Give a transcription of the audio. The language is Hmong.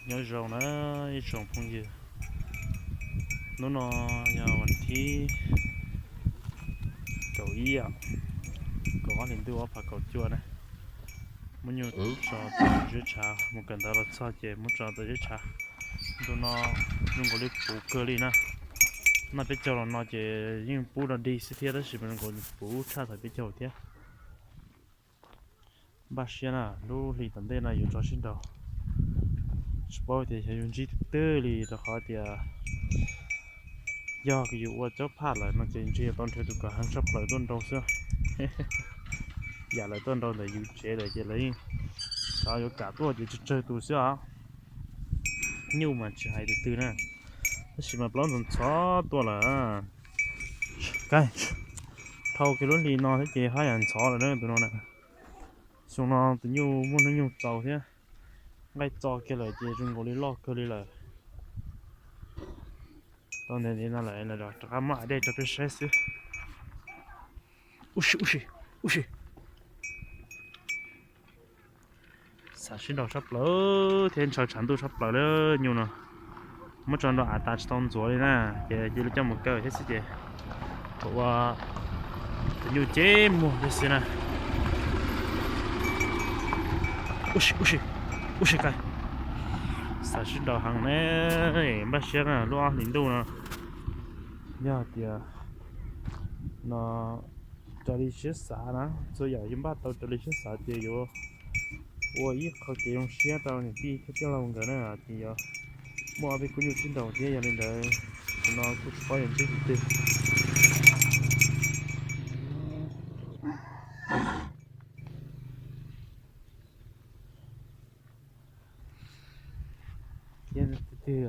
Nyob zoo na ib tsoom phooj ywg, hnub no yog vas thib kaum ib, kaum ob hlis ntuj ob phav kaum cuaj na. Muab nyuj tso tom zeb tshav, mus kawm ntawv los txog ces muab tso tom zeb tshav. Ntu no zoo nkaus li puv kawg li na. Noj peb caug los no ces yeej pub dog dig xwb thiab, tab sis mas zoo nkaus puv tshaj thaum peb caug thiab. Npaj siab na, lub hli tom ntej no yuav tso sib nraus. Tsis paub tias xyov yuav ntsib twg twg li, rau qhov tias yog yus ua caub phaj lawm no ces ntshe yuav tau nrhiav tus kom heev tshaj plaws tuaj nrau xwb. Yam lawv tuaj nrau ntawm yus tsev lawm ces lawv yeej xyov yuav kam tuaj ces tsawg tsawg tus xwb os. Nyuj mas tsis hais tus twg na, tab sis mas plaub ntxhov ntxhov tuaj lawm. Kav, dhau kiag lub hli no thiab ces haj yam ntxhov lawm na tus no na. Xyoo no tus nyuj muaj hnub nyoog txaus thiab, nqaij txo kiag lawm ces zoo nkaus li loj kawg li lawm. Tau ntev ntev no lawm, rov qab muab av dej rau peb saib xwb. Ub si, ub si, ub si. Xav sib nraus tshaj plaws thiab ntshaw tshav ntuj tshaj plaws lawm nyuj no. Muab tso nrau av tas tsis tau ntxuav li na, ces cia li coj mus kaw thiab xwb ces kom ua tus nyuj ceb muag thiab xwb na. Ub si, ub si, ub si, kav. Xav sib nraus heev ne, npaj siab na lub ob hlis ntuj no. Yog tias no raws li siab xav na, txhua yam yuav npaj tau raws li siab xav ces yuav ua ib qho kev zoo siab rau niam tij thiab tij laug nkawd na, ces yuav muaj ob peb khub nyuj sib nraus thiab. Yog li ntawd, tus no kuj tsis paub yuav ntsib tus twg. Thiab tus twg